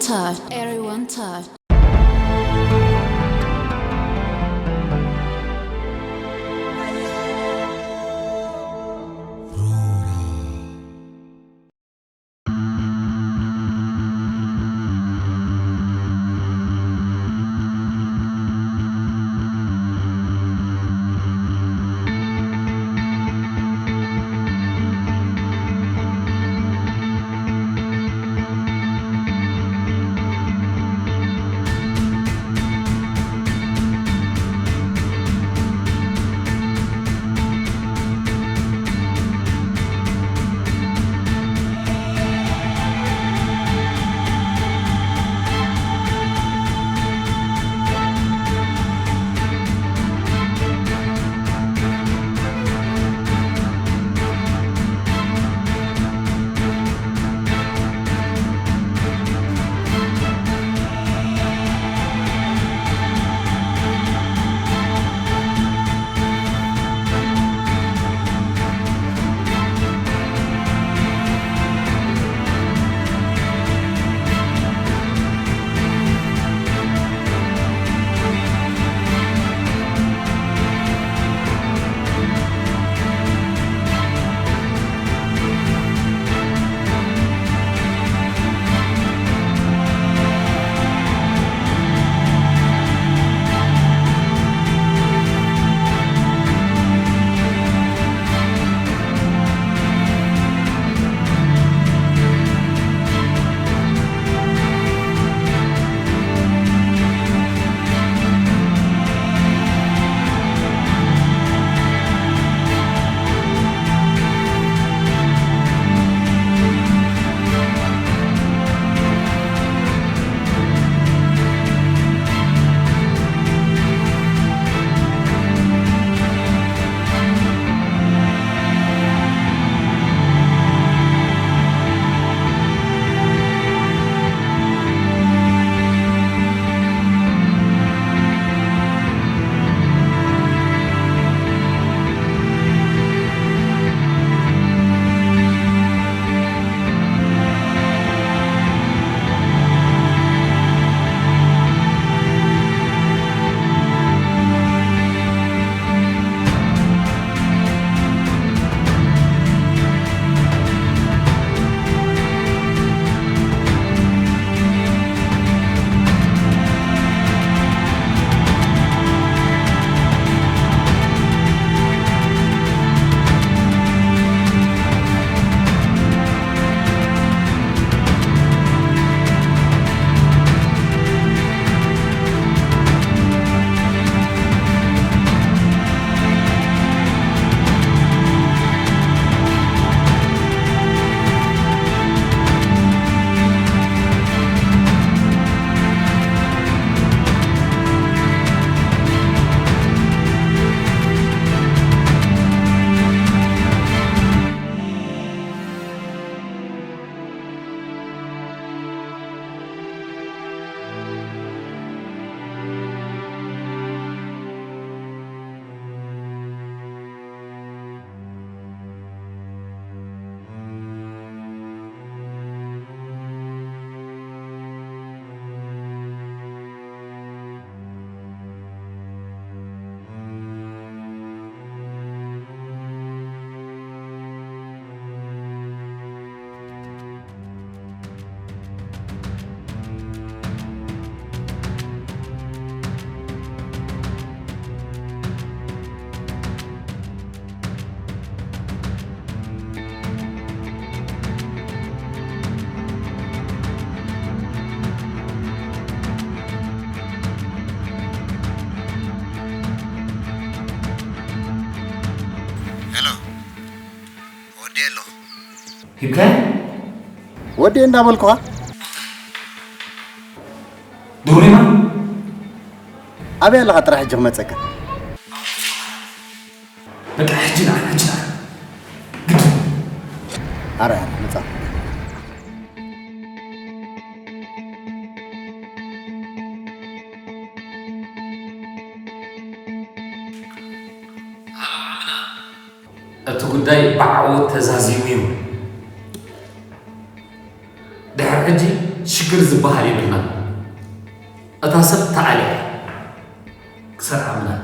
Touch. Everyone touch. ሄሎ፣ ወዲ ኣሎ። ሂብካዮ? ወዲ እንዳበልኩኻ። ዱሪማ? ኣበይ ኣለኻ? ጥራሕ ሕጂ ክመጸካ። በቃ፣ ሕጂ ንዓ፣ ሕጂ ንዓ። ግድ። ኣረ፣ ኣረ፣ መጻ። እቲ ጉዳይ ብዓወት ተዛዚሙ እዩ። ድሕሪ ሕጂ ሽግር ዝበሃል የብልናን። እታ ሰብ ተኣልያ ክሰርዓ ምናን።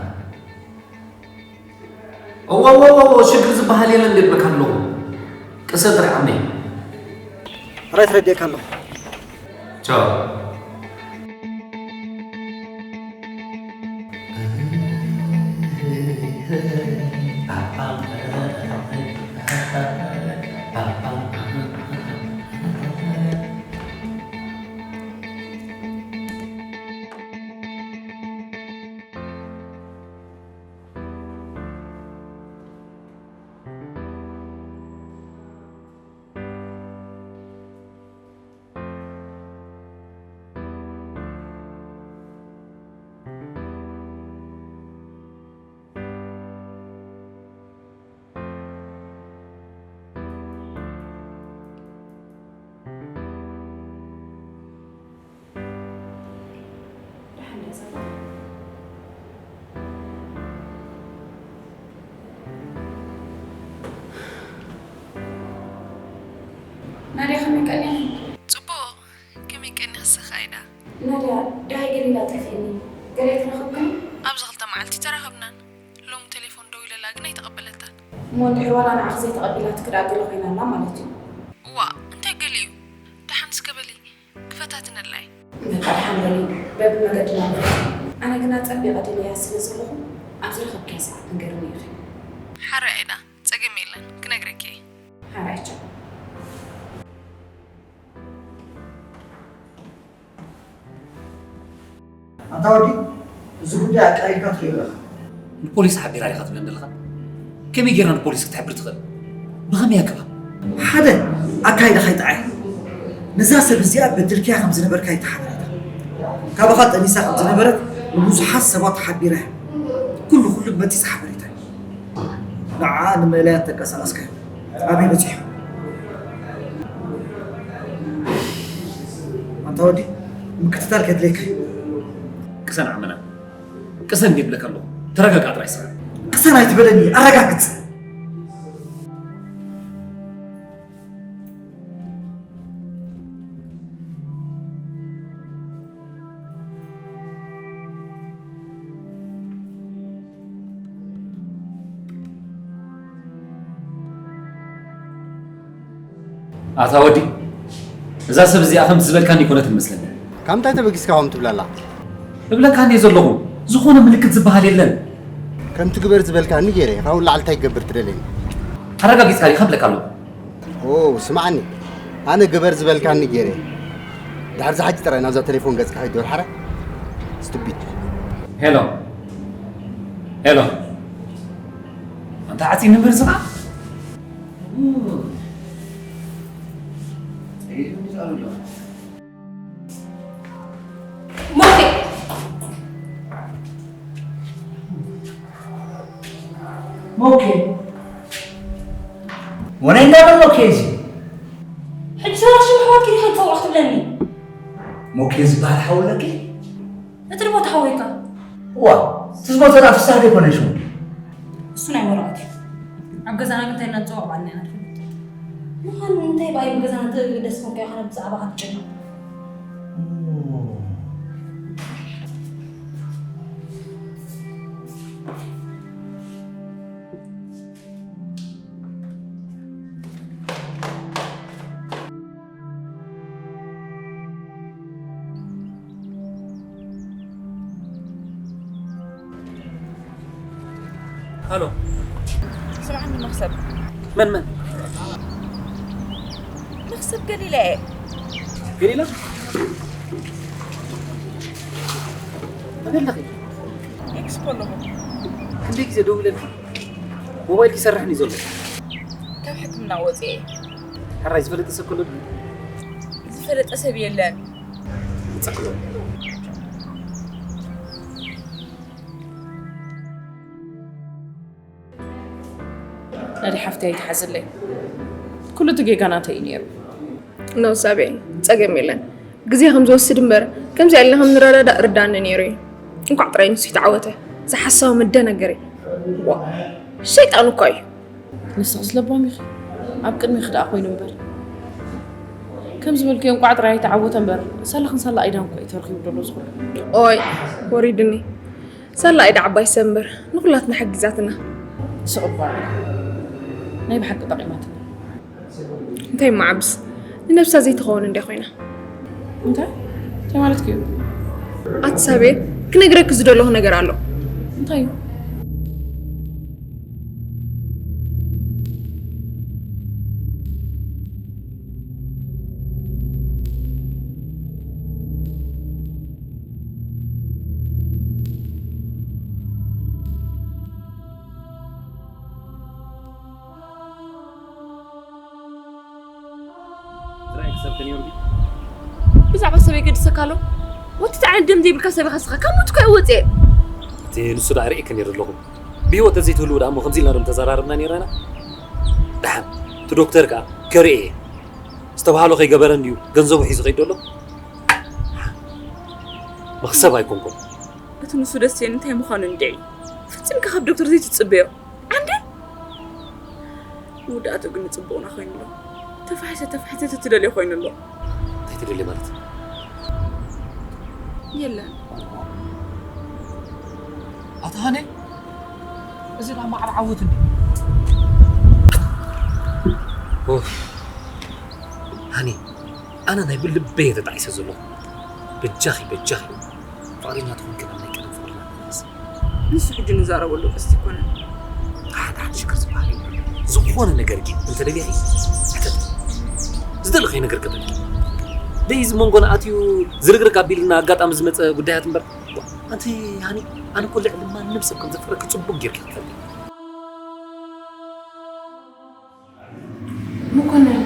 እወ፣ እወ፣ እወ፣ እወ፣ ሽግር ዝበሃል የለን ደበካ ኣለኹ። ቅሰ ጥራሕ ዓመይ። ራይ ተረዲእካ ኣለኹ። ቻው። ደሓን ድያ ሳባ? ናድያ ከመይ ቀኒኺ? ጽቡቕ፣ ከመይ ቀኒኺ ንስኺ ከኣ? ናድያ፣ ደሃይ ገሊላ ጠፊእኒ። ገለ ኣይተረኸብክን? ኣብዚ ክልተ መዓልቲ ተራኸብናን። ሎሚ ቴሌፎን ደዊለላ ግን ኣይተቐበለታን። እሞ እንድሕር ዋላ ንዓኺ ዘይተቐቢላትኪ ደኣ ገለ ኮይና ኣላ ማለት እዩ። እዋእ፣ እንታይ ገሊኡ? ደሓን እስከ በሊ፣ ክፈታትነላ እየ። በቃ ደሓን በሊ፣ በብመገድና ንፈታተን። ኣነ ግና ኣጸቢቐ ደልየያ ስለ ዘለኹ፣ ኣብ ዝረኸብክያ ሰዓት ንገርኒ ኢኺ። ሓራይ ኣይዳ፣ ጸገም የለን፣ ክነግረኪ እየ። ሓራይ ቻው። ኣንታ ወዲ፣ እዚ ጉዳይ ኣቃሊልካ ትሪኦ ኣለኻ። ንፖሊስ ሓቢራ ዲኻ ትብለኒ ዘለኻ? ከመይ ጌርና ንፖሊስ ክትሕብር ትኽእል? ብኸመይ ኣገባብ? ሓደ፣ ኣካይዳኻ ይጥዓይ። ነዛ ሰብ እዚኣ በዲልካያ ከም ዝነበርካ ኣይተሓበረታ። ካባኻ ጠኒሳ ከም ዝነበረት ንብዙሓት ሰባት ሓቢራ እያ። ኩሉ ኩሉ መጺጽ ሓበሬታ እዩ። ንዓ ንምእላያ ተንቀሳቐስካዮ ኣበይ በጺሑ? ኣንታ ወዲ፣ ምክትታል ከድልየካ እዩ። ቅሰን ዓመና፣ ቅሰን እንድየ እብለካ ኣለኹ። ተረጋጋእ ጥራይ ስራሕ። ቅሰን ኣይትበለኒ፣ ኣረጋግጽ። ኣታ ወዲ፣ እዛ ሰብ እዚኣ ከምቲ ዝበልካኒ ኣይኮነትን መስለኒ። ካብ ምንታይ ተበጊስካ ከምኡ ትብለላ? እብለካ እንድየ ዘለኹ፣ ዝኾነ ምልክት ዝበሃል የለን። ከምቲ ግበር ዝበልካኒ ገይረ፣ ካብኡ ንላዕሊ እንታይ ክገብር ትደልየኒ? ኣረጋጊጽካ ዲኻ እብለካ ኣለኹ። ኦ፣ ስምዓኒ፣ ኣነ ግበር ዝበልካኒ ገይረ። ድሕሪ እዚ ሕጂ ጥራይ ናብዛ ቴሌፎን ገጽካ ከይትብል ሓራይ። ስቱፒድ። ሄሎ። ሄሎ። ኣንታ ዓጺኒ እምበር ስኻ? ጸይሩ ይዛሉ ኣለዉ። ሞኬ! ሞኬ! ወናይ እንዳበል ሞኬ እዚ? ሕጂ ሰላሳ ሽሕ ኣሕዋትኪ ዲኻ ይጸውዑ ክትብለኒ? ሞኬ ዝበሃል ሓው ኣለኪ? እቲ ድሞ ተሓወይካ? እዋ፣ እቲ ዝሞተ ደኣ ፍስሃ ዶ ኣይኮነን ሽሙ? እሱ ናይ ወረቐት እዩ። ኣብ ገዛና ግን እንታይ እናንጸባባዕና ኢና ንፈልጥ። ምዃኑ እንታይ በኣይ ብገዛና ትእግደስ ኮንካ ኢኻ ብዛዕባኻ ትጨነቕ? ሃሎ። ስምዓኒ መኽሰብ። መን መን? መኽሰብ ገሊላ እየ። ገሊላ? ኣበይ ኣለኺ? ኤክስፖ ኣለኹ። ክንደይ ግዜ ደዊለልኪ? ሞባይልኪ ይሰርሕን እዩ ዘሎ። ካብ ሕክምና ወፂኤ። ሕራይ ዝፈለጠ ሰብ ከሎ ድዩ? ዝፈለጠ ሰብ የለን። ይፀክሎ። ናዲ ሓፍቲ ኣይትሓዝለይ። ኩሉ እቲ ጌጋ ናተይ እዩ ነይሩ። ኖ ሳቤ፣ ጸገም የለን። ግዜ ከም ዝወስድ እምበር፣ ከምዚ ኢልና ከም ንረዳዳእ ርዳኒ ነይሩ እዩ። እንኳዕ ጥራይ ንሱ ይተዓወተ። እዚ ሓሳዊ መደነገሪ። ዋ፣ ሸይጣን እኳ እዩ። ንስኽስ ለባም ኢኺ። ኣብ ቅድሚኺ ደኣ ኮይኑ እምበር። ከም ዝበልክዮ እንቋዕ ጥራይ ተዓወተ እምበር፣ ሳላ ክንሳላ ኣይዳን እኮ እዩ ተረኺቡ ዘሎ ዝኹሉ። ኦይ፣ ወሪድኒ። ሳላ ኣይዳ ዓባይ ሰምበር፣ ንኹላትና ሓጊዛትና። ስቕ እባ። ናይ ብሓቂ ጠቒማትና። እንታይ መዓብስ? ንነብሳ ዘይትኸውን እንድያ ኮይና። እንታይ? እንታይ ማለት እዩ? ኣቲ ሳቤት፣ ክነግረኪ ዝደለኹ ነገር ኣሎ። እንታይ እዩ? ዝረኣየኪ ሰብ ከ ነይሩ ድዩ? ብዛዕባ ሰብ የገድሰካ ኣሎ? ወቲ ተዓል ደም ዘይብልካ ሰብ ኢኻ ስኻ። ካብ ሞት እኮ እየ ወፅየ። እቲ ንሱ ደኣ ርእየኪ ነይሩ ኣለኹ። ብህይወት ተዘይትህልው ደኣ እሞ ከምዚ ኢልና ዶ ምተዘራረብና ነይርና? ደሓን፣ እቲ ዶክተር ከኣ ከርእየ እየ። ዝተባህሎ ከይገበረ እንድዩ ገንዘቡ ሒዙ ከይዱ ኣሎ። መኽሰብ ኣይኮንኩን። እቲ ንሱ ደስ ይብል እንታይ ምዃኑ እንድዒ። ፈጺምካ ካብ ዶክተር ዘይትጽበዮ። ዓንዲ ውዳእቱ ግን ንጽቡቕና ኮይኑ ኣሎ። ተፋሒሰ ተፋሒሰ እቲ ትደልዮ ኮይኑ ኣሎ። እንታይ ትደልዮ ማለት? የለን። ኣታ ሃነ፣ እዚ ደኣ ማዕረ ዓወት እንዲ። ኡፍ። ሃኒ፣ ኣነ ናይ ብልበይ እየ ተጣዒሰ ዘለኹ። በጃኺ፣ በጃኺ። ፍቕረኛ ትኾንኪ ናብ ናይ ቀደም ፍቕርና ንመለስ። ንሱ ሕጂ ንዛረበሉ ቀስቲ ኣይኮነን። ሓደ ሓደ ሽግር ዝበሃል የብሉን። ዝኾነ ነገር ግን እንተደሊኺ ሕተቲ። ዝደለኽዮ ነገር ክብለኪ። ደይ እዚ መንጎና ኣትዩ ዝርግርግ ኣቢልና ኣጋጣሚ ዝመጸ ጉዳያት እምበር። ኣንቲ ሃኒ፣ ኣነ እኮ ልዕሊ ማንም ሰብ ከም ዘፍቅረኪ ጽቡቕ ጌርኪ ትፈልጢ። መኮነን፣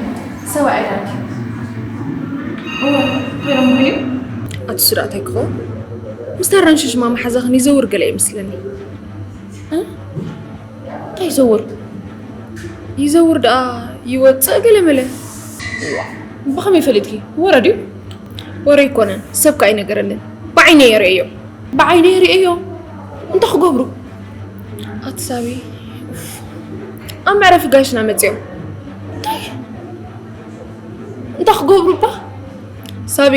ሰብኣይ ዳንኪ። እወ፣ ኮይኖም ይኾን እዩ? ኣቲ ስራእታይ ክኸውን? ምስ ታራንሽሽ ማማ ሓዛኽን ይዘውር ገለ ይመስለኒ። እ? እንታይ ይዘውር? ይዘውር ደኣ ይወፅእ ገለ መለ። እዋ፣ ብኸመይ ፈሊጥኪ? ወረ ድዩ? ወረ ኣይኮነን፣ ሰብ ከኣ ኣይነገረንን። ብዓይነይ እየ ርእየዮ። ብዓይነይ ርእየዮ። እንታይ ክገብሩ? ኣቲ ሳቢ፣ ኡፍ። ኣብ መዕረፊ ጋሽና መጺኦም። እንታይ? እንታይ ክገብሩ እባ? ሳቢ፣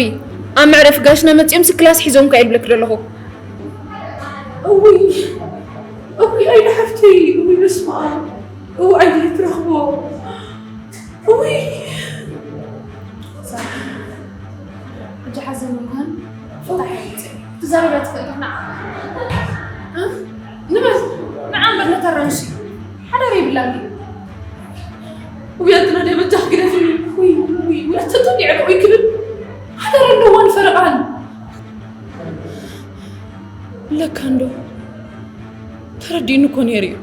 ኣብ መዕረፊ ጋሽና መጺኦም ስክላስ ሒዞም ከኣ ይብለኪ ዘለኹ። እውይ፣ እውይ፣ ኣይዳ ሓፍተይ፣ እውይ፣ በስመ ኣብ። እው፣ ዓይነይ ትረኽቦ። እውይ። ሳቢ፣ ሕጂ ሓዘን ምዃን ፍታሕ የምጽእ። ትዛረብያ ትኽእል ዲኻ? ንዓ። እ? ንበል፣ ንዓ እምበር ነታ ኣራንሺ። ሓዳር የብላን ድዩ? ውይ፣ ኣቲ ናድያ፣ በጃኺ ግደፍኒ። ውይ፣ ውይ፣ ውይ፣ ኣቲ ተጠሊዐ ዶ ይክብል? ሓዳር ኣለዋን ፈረቓን። ለካ እንዶ ተረዲእኒ እኮ ነይሩ እዩ።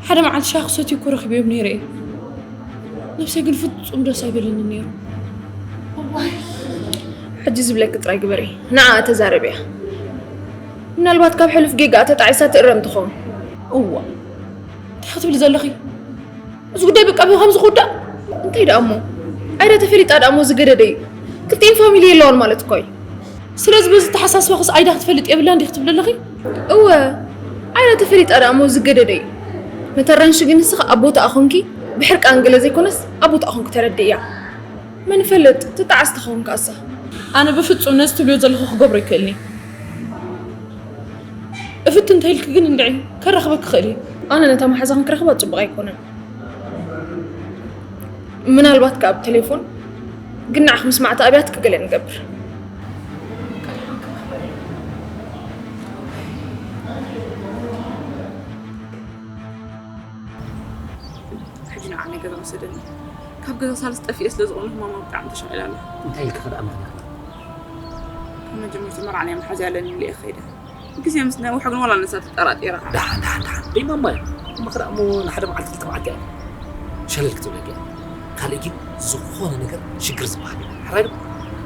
ሓደ መዓልቲ ሻሂ ክሰትዩ እኮ ረኺበዮም ነይረ እየ። ነብሰይ ግን ፍጹም ደስ ኣይበለኒ ነይሩ። እዋይ፣ ሕጂ ዝብለኪ ጥራይ ግበሪ። ንዓኣ ተዛረብያ። ምናልባት ካብ ሕሉፍ ጌጋኣ ተጣዒሳ ትእረም ትኸውን። እዋ፣ እንታይ ክትብሊ ዘለኺ? እዚ ጉዳይ በቃ ብኸምዚ ክውዳእ? እንታይ ደኣ እሞ? ዓይዳ ተፈሊጣ ደኣ እሞ ዝገደደ እዩ። ክልቲኤን ፋሚሊ የለዋን ማለት እኮ እዩ። ስለዚ በዚ ተሓሳስባኽስ ዓይዳ ክትፈልጥ የብላን ዲኺ ትብሊ ኣለኺ? እወ፣ ዓይዳ ተፈሊጣ ደኣ እሞ ዝገደደ እዩ። ነታ ኣራንሺ ግን ንስኺ ኣብ ቦታኣ ኾንኪ ብሕርቃን ገለ ዘይኮነስ ኣብ ቦታኣ ኾንኪ ተረድእያ። መን ይፈልጥ፣ ትጠዓስ ትኸውን ከኣሳ። ኣነ ብፍጹም ነዚ ትብልዮ ዘለኺ ክገብሮ ኣይክእልን እየ። እፍት እንተኢልኪ ግን እንድዒ፣ ከራኽበኪ ክኽእል እየ። ኣነ ነታ መሓዛኽን ክረኽባ ጽቡቕ ኣይኮነን። ምናልባት ከኣ ብቴሌፎን፣ ግን ንዓኺ ምስ ማዕተ ኣብያትኪ ገለ ንገብር። ሕጂ ንዓ ናይ ገዛ ወሰደኒ። ካብ ገዛ ሳልስ ጠፊኤ ስለ ዝኾንኩ ማማ ብጣዕሚ ተሻቒላ ኣላ። እንታይ ኢልኪ ከ ደኣ ምኽንያት? ካብ መጀመርታ መርዓ ናይ መሓዛ ኣለኒ ኢለ እየ ከይደ። ግዜ ምስ ነውሐ ግን ዋላ ንሳ ተጠራጢራ። ደሓን፣ ደሓን፣ ደሓን። ደይ ማማ እያ። እሞ ከ ደኣ እሞ ንሓደ መዓልቲ ክልተ መዓልቲ እያ ሸለል ክትብለኪ እያ። ካልእ ግን ዝኾነ ነገር ሽግር ዝበሃል የለን። ሕራይ ዶ? ሕጂ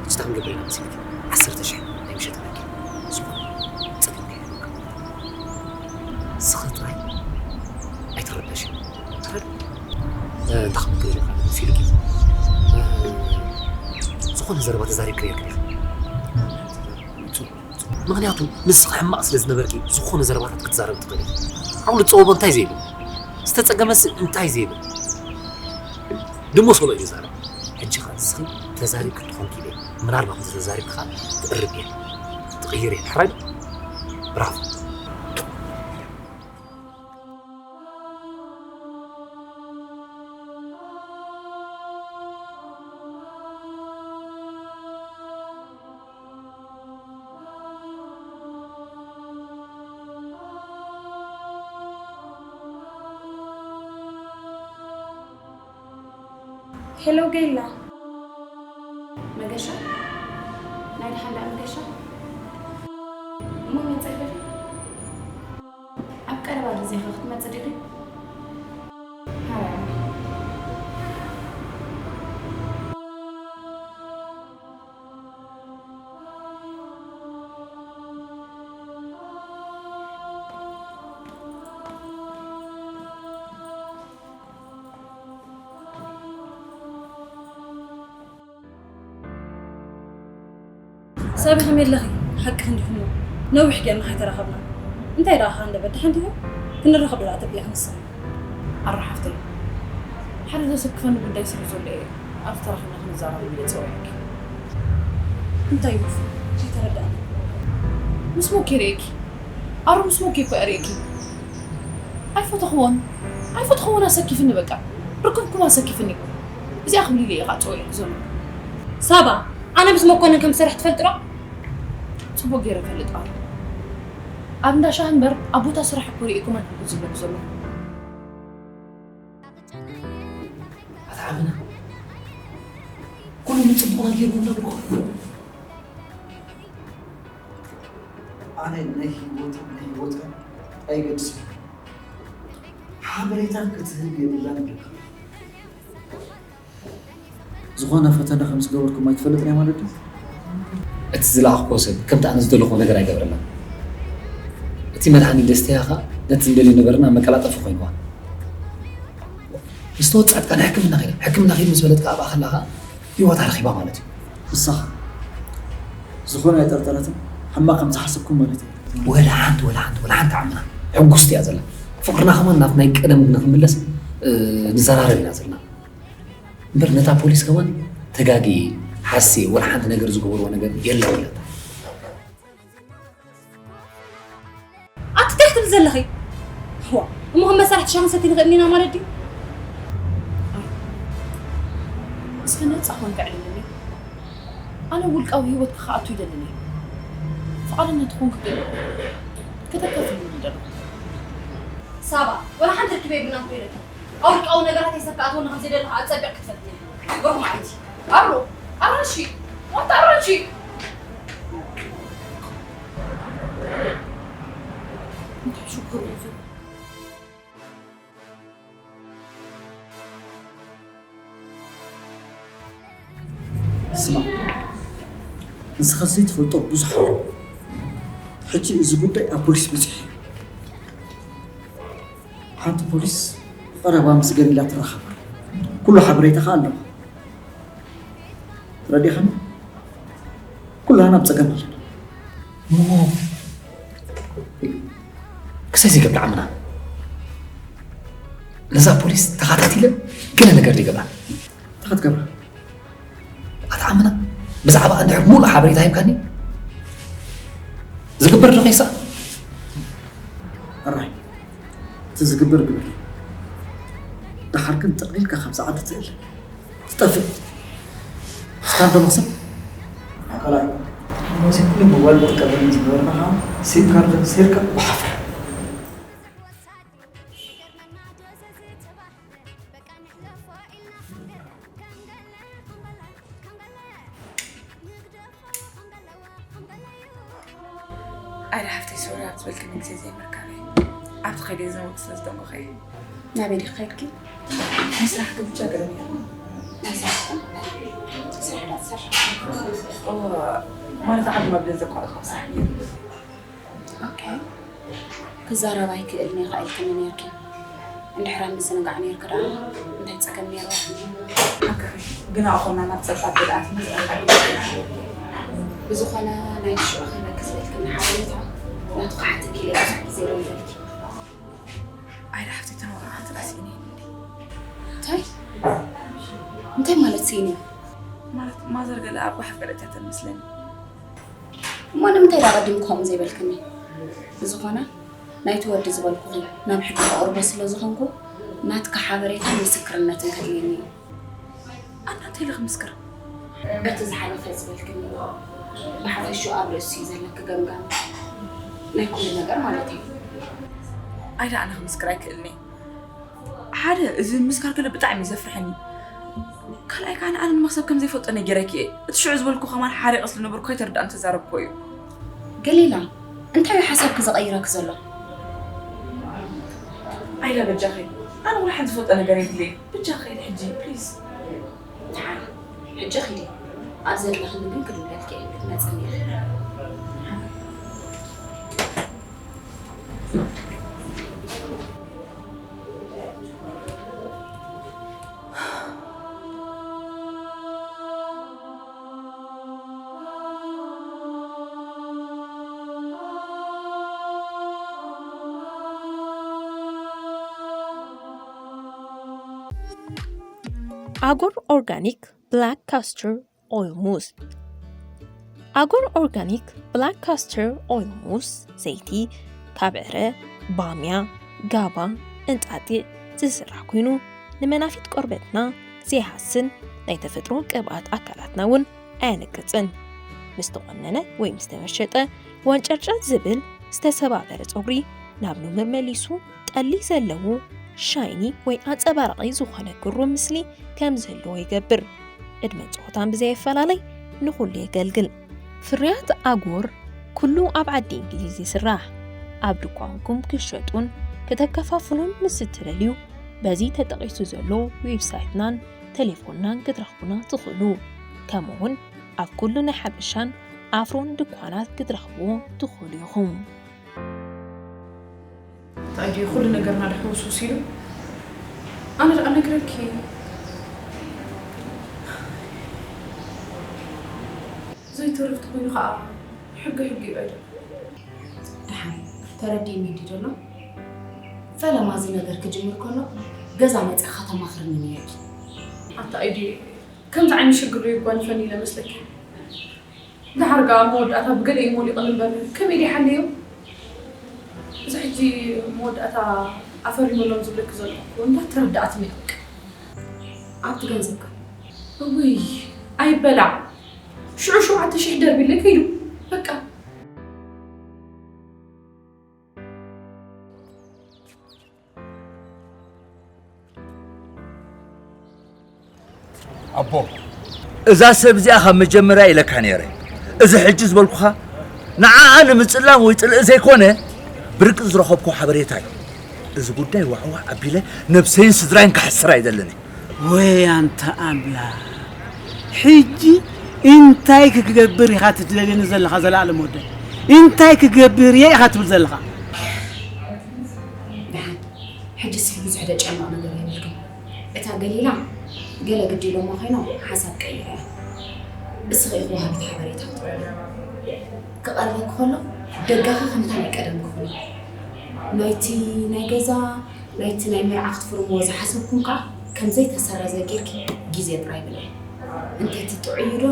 እንታይ ክንገብር ኢና መሲልኪ? ዓሰርተ ሽሕ ናይ ምሸት ኣለኪ። ዝኾነ ጸገም ከይህልወካ። ንስኺ ጥራይ ኣይትረበሺ። ሕራይ ዶ? እ፣ እንታይ ክብል ክደሊ ካልእ መሲልኪ? እ፣ ዝኾነ ዘረባ ተዛሪብኪ ነይርኪ ዲኺ? ምኽንያቱ ንስኺ ሕማቕ ስለ ዝነበርኪ ዝኾነ ዘረባታት ክትዛረቢ ትኽእሊ ኢኺ። ዓውሊ ዝጸበቦ እንታይ ዘይብል፣ ዝተጸገመስ እንታይ ዘይብል። ድሞ ሶሎ እዩ ዝዛረብ። ሕጂ ኸዓ ንስኺ ተዛሪብኪ ትኾንኪ ኢለ። ምናልባት እንተ ተዛሪብኪ ኸዓ ትቕርብ እየ። ትቕይር እየ። ሕራይ? ብራቮ። ሄሎ ጌላ። መገሻ? ናይ ደሓን ደኣ መገሻ? እሞ መጸ ኣለኺ? ኣብ ቀረባ ግዜ ኸ ክትመጺ ዲኺ? ሃራሚ። ሳቢ ከመይ ኣለኺ? ሓቂ ክንዲ ሕሞ ነዊሕ ጌርና ከይተራኸብና። እንታይ ደኣ ከ እንደ በድሕ እንዲኹ? ክንራኸብ ዶ ደኣ ተብያ ክንስኻ? ኣረ ሓፍተይ፣ ሓደ ዘሰክፈኒ ጉዳይ ስለ ዘሎ እየ ኣብዚ ተራኺብና ክንዛረብ ኢለ ጸዊዐኪ። እንታይ እዩ? ከይተረዳእኒ። ምስ ሞኬ ርእየኪ። ኣሩ ምስ ሞኬ እኮ እየ ርእየኪ። ኣይፈተኽዎን። ኣይፈተኽዎን ኣሰኪፍኒ በቃ። ርክብኩም ኣሰኪፍኒ። እዚኣ ክብል ኢለ እየ ከዓ ጸዊዐኪ ዘሎ። ሳባ፣ ኣነ ምስ መኮንን ከም ዝሰርሕ ትፈልጢ ዶ? ጽቡቕ ገይረ እፈልጥ ኣሉ። ኣብ እንዳ ሻሂ እምበር ኣብ ቦታ ስራሕ እኮ ርእየኩም ኣይኮንኩን ዝብለኪ ዘለኹ። ኣታ ዓመና፣ ኩሉ ንጽቡቕና ገይሩ ነብርኮ። ኣነ ናይ ህይወት ናይ ህይወት ኣይገድስን። ሓበሬታ ክትህብ የብላን ኢልካ። ዝኾነ ፈተነ ከም ዝገበርኩም ኣይትፈልጥን እያ ማለት ድዩ? እቲ ዝለኣኽዎ ሰብ ከምቲ ኣነ ዝደለኽዎ ነገር ኣይገበረላን። እቲ መድሃኒት ደስተያ ኸኣ ነቲ ዝደልዮ ነገርና መቀላጠፊ ኮይንዋ። ምስ ተወጽኣት ከኣ ንሕክምና ኸይዳ። ሕክምና ኸይድ ምስ በለት ከኣ ኣብኣ ከላ ኸኣ ህይወታ ረኺባ ማለት እዩ። ንስኻ ዝኾነ ኣይጠርጠረትን፣ ሕማቕ ከም ዝሓሰብኩም ማለት እዩ። ወላ ሓንቲ፣ ወላ ሓንቲ፣ ወላ ሓንቲ ዓምና ሕጉስቲ እያ ዘላ። ፍቕርና ከማን ናብ ናይ ቀደም ንኽምለስ፣ እ፣ ንዘራረብ ኢና ዘለና። እምበር ነታ ፖሊስ ከማን ተጋግየ፣ ሓስየ፣ ወላ ሓንቲ ነገር ዝገበርዎ ነገር የለን ኢላታ። ኣቲ እንታይ ክትብል ዘለኺ? ዋ፣ እሞ ከም መሳርሕቲ ሻሂ ክንሰቲ ንኽእል ኢና ማለት ድዩ? እስከ ነጻ ኮንካ ዕልልኒ። ኣነ ውልቃዊ ህይወትካ ክኣቱ ይደልን እየ። ፍቓደኛ ተኾንክ ግን ከተካፍልኒ ደለኹ። ሳባ፣ ወላ ሓንቲ ርክብ የብልናን እኮ ኢለካ። ኣብ ውልቃዊ ነገራተይ ሰብ ክኣትወኒ ከም ዘይደሊ ኣጸቢቕኪ ትፈልጢ ኢኺ። ግበሩ መዓልቲ። ኣሮ፣ ኣራንሺ፣ ዋንታ ኣራንሺ። እንታይ ሽግር እዩ ዘሎ? ስማዕ፣ ንስኻ ዘይትፈልጦ ብዙሕ ኣሎ። ሕጂ እዚ ጉዳይ ኣብ ፖሊስ በጺሑ እዩ። ሓንቲ ፖሊስ ቀረባ ምስ ገሊላ ትራኸብ። ኩሉ ሓበሬታ ኸኣ ኣለዋ። ተረዲእኻኒ? ኩላህና ኣብ ጸገም ኣለና። እሞ ክሳይ ዘይገብር ዓምና ነዛ ፖሊስ ተኸታቲለ ገለ ነገር ዘይገብራ። እንታይ ክትገብራ? ኣታ ዓምና ብዛዕባ እንድሕር ሙሉእ ሓበሬታ ሂብካኒ ዝግበር ዶ ከይሳ? ኣራይ፣ እቲ ዝግበር ግበር። ደሓር ግን ጠቕሊልካ ካብዛ ዓዲ ትእል። ትጠፍእ። ስካን ዶ መኽሰብ? ኣካላይ፣ ነዚ ኩሉ ሞባይል ትጥቀመሉ ዝነበርና ኸዓ ሲም ካርድ ሴርካ ብሓፈር። ኣረ ሓፍተይ፣ ሶሪ ኣብ ዝበልክኒ ግዜ ዘይምርካበይ። ኣብቲ ከይደ ዘመት ስለ ዝደንጎኸ እየ። ናበይ ዲኺ ከይድኪ? ናይ ስራሕ ግብቻ ገለ ነይሩ። ናይ ስራሕ ከ? ስራሕ ዶ ትሰርሒ? እወ፣ ማለት ዓዲ መብልን ዘቋረጥኩ ስራሕ ነይሩ። ኦኬ። ክዛረብ ኣይክእልን እየ ኢልክኒ ነይርኪ። እንድሕር ኣብ ምዝንጋዕ ነይርኪ ደኣ እንታይ ጸገም ነይርዋ? ሓቅኺ፣ ግና እኾና ናብ ጸብጻብ ገለ ኣቲና ዝቐርብ። ብዝኾነ ናይቲ ሽዑ ክህበኪ ዝኽእልክኒ ሓበሬታ ናቱ ክሓተኪ ኢለ ብዙሕ ግዜ ደዊለልኪ። ኣይዳ ሓፍተይ፣ እተን ወረቓቕቲ ደኣ ስኢነየን እንድየ። እንታይ? እንታይ ማለት ስኢነዮ? ማዘር ገለ ኣባ ሕፍረት እያ ተመስለኒ። እሞ ንምንታይ ዳ ቀዲምኩ ከምኡ ዘይበልክኒ? ብዝኾነ ናይቲ ወዲ ዝበልኩኺ ናብ ሕጊ ከቕርቦ ስለ ዝኾንኩ ናትካ ሓበሬታን ምስክርነትን ከድልየኒ እዩ። ኣና እንታይ ኢለ ክምስክር? በቲ ዝሓለፈ ዝበልክኒ ብሓፈሽኡ ኣብ ርእሱ እዩ ዘለኪ ገምጋም ናይ ኩሉ ነገር ማለት እዩ። ኣይዳ ኣነ ክምስክር ኣይክእልኒ። ሓደ እዚ ምስካር ገለ ብጣዕሚ እዩ ዘፍርሐኒ። ካልኣይ ከዓ ንኣነ ንመክሰብ ከም ዘይፈልጦ ነጊረኪ እየ። እቲ ሽዑ ዝበልኩ ከማን ሓሪቐ ስለ ነበርኩ ከይተረዳእኒ ተዛረብኩ እዩ። ገሊላ፣ እንታይ እዩ ሓሳብኪ ዘቐይረኪ ዘሎ? ኣይላ በጃኺ፣ ኣነ ወላ ሓንቲ ዝፈልጦ ነገር የድልየ። በጃኺ ከይድ ሕጂ ፕሊዝ። ደሓን፣ ሕጂ ኺዲ። ኣብ ዘለኽኒ ግን ክድውለልኪ እየ፣ ክትመጽኒ ኢኺ። ኣጎር ኦርጋኒክ ብላክ ካስተር ኦይል ሙስ። ኣጎር ኦርጋኒክ ብላክ ካስተር ኦይል ሙስ ዘይቲ ካብ ዕረ፣ ባምያ፣ ጋባ፣ እንጣጢዕ ዝስራሕ ኮይኑ ንመናፊት ቆርበትና ዘይሃስን ናይ ተፈጥሮ ቅብኣት ኣካላትና እውን ኣየንቅጽን። ምስ ተቆነነ ወይ ምስ ተመሸጠ ዋንጨርጨር ዝብል ዝተሰባበረ ጸጉሪ ናብ ኑመር መሊሱ ጠሊ ዘለዎ ሻይኒ ወይ ኣንጸባራቒ ዝኾነ ግሩም ምስሊ ከም ዝህልዎ ይገብር። ዕድመን ጾታን ብዘየፈላለይ ንኹሉ የገልግል። ፍርያት ኣጎር ኩሉ ኣብ ዓዲ እንግሊዝ ይስራሕ። ኣብ ድኳንኩም ክሸጡን ከተከፋፍሉን ምስ እትደልዩ በዚ ተጠቒሱ ዘሎ ዌብሳይትናን ቴሌፎንናን ክትረኽቡና ትኽእሉ። ከምኡውን ኣብ ኩሉ ናይ ሓበሻን ኣፍሮን ድኳናት ክትረኽብዎ ትኽእሉ ኢኹም። እንታይ ድዩ ኩሉ ነገርና ድሕውስውስ ኢሉ? ኣነ ደኣ ነግረኪ። ዘይተርፍ ተኾይኑ ኸኣ ሕጊ ሕጊ እዩ ኣይደል? ደሓን ተረዲእኒ እንዲ ዘሎ? ፈለማ እዚ ነገር ክጅምር ከሎ ገዛ መጺኻ ተማኽርኒ ነይርኪ። ኣታ ኣይዲ ከምዚ ዓይነት ሽግር የጓንፈኒ ኢለ መስለኪ? ደሓር ከኣ መወዳእታ ብገለ እዩ ሞሊቕኒ እምበር ከመይ ድዩ ሓልዮ? እዚ ሕጂ መወዳእታ ኣፈሪመሎም ዝብለኪ ዘለኹ እኮ እንዳተረዳእትኒ እያ በቃ። ኣብቲ ገንዘብካ? እውይ ኣይበላዕ። ሽዑ ሸውዓተ ሽሕ ደርቢለይ ከይዱ በቃ። ኣቦ፣ እዛ ሰብ እዚኣ ካብ መጀመርያ ኢለካ ነይረ። እዚ ሕጂ ዝበልኩኻ ንዓኣ ንምጽላም ወይ ጽልኢ ዘይኮነ፣ ብርቂ ዝረኸብኩ ሓበሬታ እዩ። እዚ ጉዳይ ዋዕዋዕ ኣቢለ ነብሰይን ስድራይን ከሕስር ኣይደልን እየ። ወይ ኣንታ ኣምላኽ፣ ሕጂ እንታይ ክገብር ኢኻ ትደልየኒ ዘለኻ ዘላለም ወደይ? እንታይ ክገብር እየ ኢኻ ትብል ዘለኻ? ደሓን፣ ሕጂ እስኪ ብዙሕ ደጨንቕ ነገር የብልክን። እታ ገሊላ ገለ ግዲ ኢሎማ ኮይኖም ሓሳብ ቀይራ እያ። እስኺ ኢኺ ወሃቢት ሓበሬታ ክትኮኒ። ክቐርበኪ ከሎ ደጋኺ ከምታ ናይ ቀደም ክኹን። ናይቲ ናይ ገዛ፣ ናይቲ ናይ መርዓ ክትፍርምዎ ዝሓሰብኩም ከኣ ከም ዘይተሰረዘ ጌርኪ ግዜ ጥራይ ብልዒ። እንተ እቲ ጥዑይ እዩ ዶ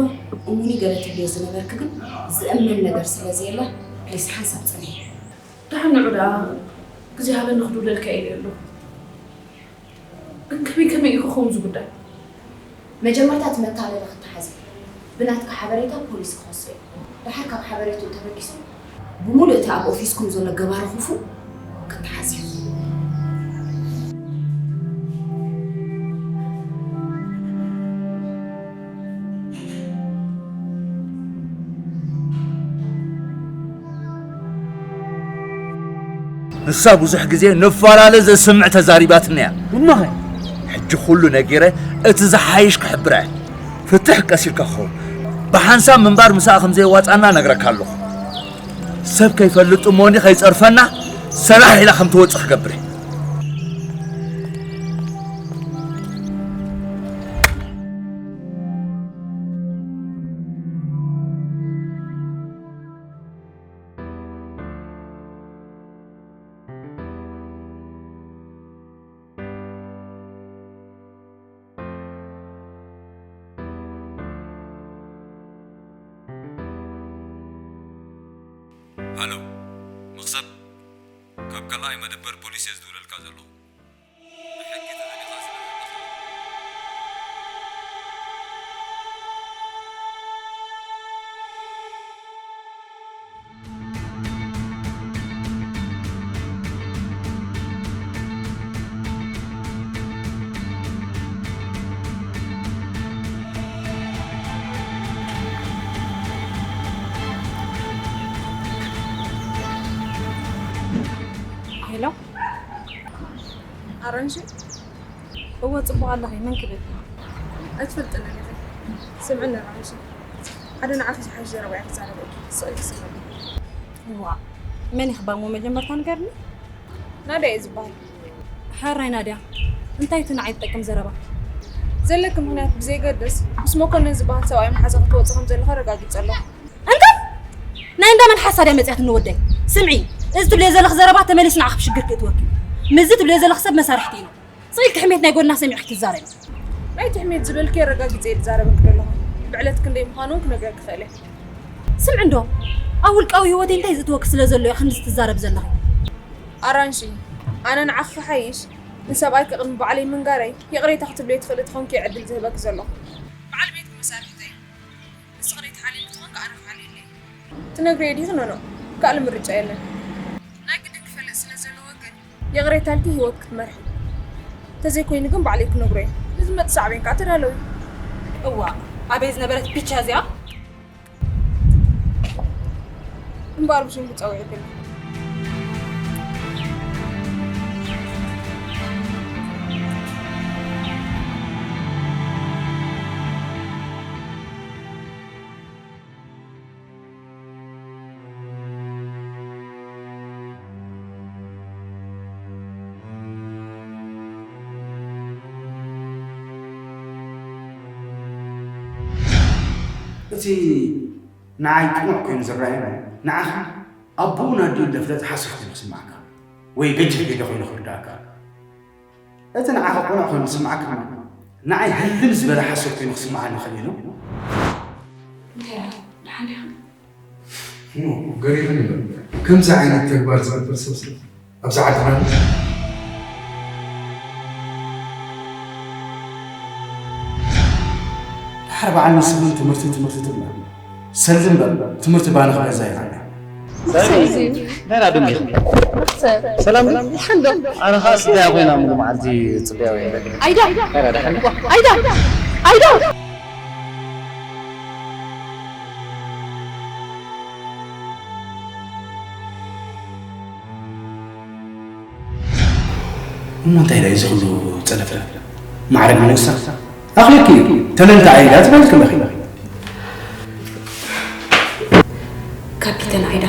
እሙን እዩ ገለ ትብልዮ ዝነበርኪ ግን ዝእመን ነገር ስለ ዘየለ ፕሊስ ሓንሳብ ጽንሒ። ደሓን ንዑ ደኣ ግዜ ሃበኒ ክድውለልካ ኢለ ኣለኹ። ግን ከመይ ከመይ እዩ ክኸውን እዚ ጉዳይ? መጀመርታ እቲ መታለሊ ክትሓዚ፣ ብናትካ ሓበሬታ ፖሊስ ክኸሶ እዩ። ደሓር ካብ ሓበሬትኡ ተበጊሱ ብምሉእ እቲ ኣብ ኦፊስኩም ዘሎ ገባሪ ክፉእ ክትሓዝ እዩ። ንሳ ብዙሕ ግዜ ንፈላለ ዘስምዕ ተዛሪባትና እያ። እሞኸ? ሕጂ ኩሉ ነጊረ እቲ ዝሓይሽ ክሕብራ እየ። ፍትሕ ቀስ ኢልካ ክኸውን። ብሓንሳብ ምንባር ምስኣ ከም ዘየዋጻና ነግረካ ኣለኹ። ሰብ ከይፈልጥ እሞኒ ከይጸርፈና ሰላሕ ኢላ ከም ትወጽእ ክገብር እየ። ኣሎ። መኽሰብ፣ ካብ ካልኣይ መደበር ፖሊስ እየ ዝድውለልካ ዘለኹ። ብሕጊ ተጠሊኻ ስለ ዘለኻ። ሄሎ፣ ኣራንሺ። እወ፣ ጽቡቕ ኣለኺ። መን ክብል? ኣይትፈልጥን ኢኺ። ስምዕኒ ኣራንሺ። ሓደ ንዓኺ ዝሓይሽ ዘረባ እየ ክዛረበኪ። ስቕ ኢልኪ ስምዕኒ። እዋ፣ መን ኢኺ ባሞ መጀመርታ ንገርኒ? ናድያ እየ ዝበሃል። ሕራይ ናድያ፣ እንታይ እቲ ንዓይ ዝጠቅም ዘረባ? ዘለኪ ምኽንያት ብዘይገድስ፣ ምስ መኮነን ዝበሃል ሰብኣይ መሓዛ ክትወጺ ከም ዘለኺ ኣረጋጊጸ ኣለኹ። እንታይ? ናይ እንዳ መን ሓሳድ እያ መጺኣትኒ ወደይ? ስምዒ፣ እዚ ትብልዮ ዘለኺ ዘረባ ተመሊሱ ንዓኺ ብሽግር ክእትወኪ እዩ። ምስዚ ትብልዮ ዘለኺ ሰብ መሳርሕቲ ኢና። ስቕ ኢልኪ ሕሜት ናይ ጎድና ሰሚዕኪ ትዛረቢ። ናይ ትሕሜት ዝበልክዮ ኣረጋጊጸ እየ ዝዛረበኪ ዘለኹ። ብዕለት ክንደይ ምዃኑ እውን ክነግረኪ እኽእል እየ። ስምዒ እንዶ፣ ኣብ ውልቃዊ ህይወተይ እንታይ ዝእትወኪ ስለ ዘሎ እያ ክንድዚ ትዛረቢ ዘለኺ? ኣራንሺ፣ ኣነ ንዓኺ ክሓይሽ፣ ንሰብኣይኪ ቅድሚ ባዕለይ ምንጋረይ፣ ይቕሬታ ክትብልዮ ትኽእሊ ተኾንኪ እየ ዕድል ዝህበኪ ዘለኹ። በዓል ቤትኪ መሳርሕተይ። ንስኺ ደይትሓልይኒ ተኾንኪ ኣነ ክሓልየለይ። ትነግርዮ ዲኺ ኖኖ? ካልእ ምርጫ የለን። ናይ ግድን ክፈልጥ ስለ ዘለዎ ግን ይቕሬታ ኢልኪ ህይወት ክትመርሒ። ተዘይኮይኑ ግን ባዕለይ ክነግሮ እየ። ንዝመጽእ ሳዕቤን ከኣ ተዳለዊ። እዋ፣ ኣበይ ዝነበረት ቢቻ እዚኣ? እምበኣር ብሽም ክጸውዕ ይብል። እቲ ንዓይ ቅኑዕ ኮይኑ ዝረኣየኒ፣ ንዓኻ ኣቦኡ ናዲኡ እንደፍለጠ ሓሶት ኮይኑ ክስምዓካ ወይ ገጅፍ ጌጋ ኮይኑ ክርዳእካ። እቲ ንዓኻ ቅኑዕ ኮይኑ ዝስምዓካ ንዓይ ህልም ዝበለ ሓሶት ኮይኑ ክስምዓኒ ይኽእል እዩ። እንታይ ደኣ? ደሓን ዲኻ? እሞ፣ ገሪሙኒ እምበር፣ ከምዚ ዓይነት ተግባር ዝገብር ሰብ ኣብዛ ዓድና ኣሎ? ድሓር በዓል ንስኹም ትምህርቲ፣ ትምህርቲ ትብሉ። ሰልዲ እምበር፣ ትምህርቲ ባኒ ክገዛ ይኽእል። እንታይ ደኣ ደንጊኻ? ሰላም? ኣነ ኸኣ ስድራይ ኮይና ሙሉ መዓልቲ ጽበያ ወይ። ኣይዳ! ኣይዳ! ኣይዳ! ኣይዳ! እሞ እንታይ ደኣ እዚ ኩሉ ጸለፈ? ማዕረግ ምንግስታ ኣኽሊልኪ እዩ። ተለንታ ኣይዳ ትበልክ ኣለኺ። ካፒተን ኣይዳ፣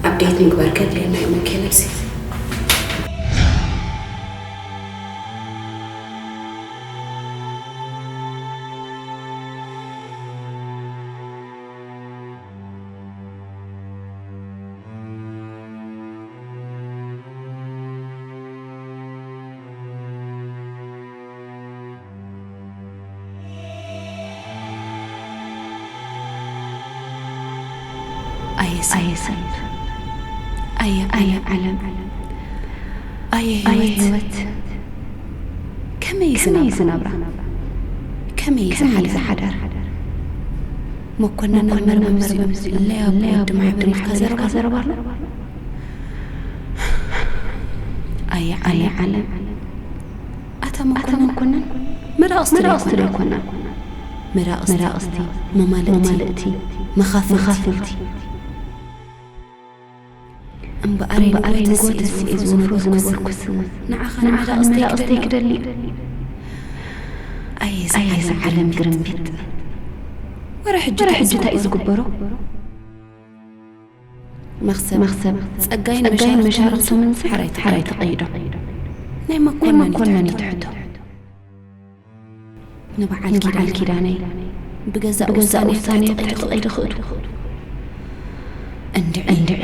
ኣፕዴት ምግባር ከድልየና እዩ መኬ ነብሲ። ኣየ ሰብ፣ ኣየ ሰብ፣ ኣየ ኣየ ዓለም፣ ዓለም፣ ኣየ ኣየ ህይወት፣ ህይወት፣ ከመይ እዩ ከመይ እዩ ዝናብራ? ዝናብራ? ከመይ እዩ ከመይ እዩ ዝሓደር? ዝሓደር? መኮነን መኮነን መርመር መርመር እዚኦም እዚኦም ለያ ለያ ወዲ ማሕበር ወዲ ኢልካ ማሕበር ኢልካ ዘረባ ኣሎ? ዘረባ ኣሎ? ኣየ ኣየ ዓለም፣ ዓለም፣ ኣታ ኣታ መኮነን፣ መኮነን፣ መራቕስቲ መራቕስቲ ደይኮና። ደይኮና። መራቕስቲ፣ መራቕስቲ፣ መማልእቲ፣ መማልእቲ፣ መኻፍልቲ። መኻፍልቲ። እምበኣረይ እምበኣረይ ንጎተሲ ንጎተሲ እየ እየ ዝወፈሩ ዝነበርኩስ፣ ዝነበርኩስ፣ ንዓኻ ንዓኻ ንመራቕስተይ ንመራቕስተይ ክደሊ። ክደሊ። ኣየ ኣየ ዝዓለም ዝዓለም ግርምቢጥ። ግርምቢጥ። ወረ ሕጂ ወረ እንታይ ሕጂ እንታይ እዩ ዝግበሮ? ዝግበሮ? መኽሰብ፣ መኽሰብ፣ ጸጋይን ጸጋይን መሻርኽቶምን መሻርኽቶምን ሓራይ ተቐይዶ። ሓራይ ተቐይዶ። ናይ ናይ መኮነን መኮነን ይትሕቶ። ይትሕቶ። ንበዓል ንበዓል ኪዳነይ ኪዳነይ ብገዛእ ብገዛእ ውሳኔ ውሳኔ ትሕቲ ትሕቲ ቀይዲ ክእቱ። እንድዒ። እንድዒ።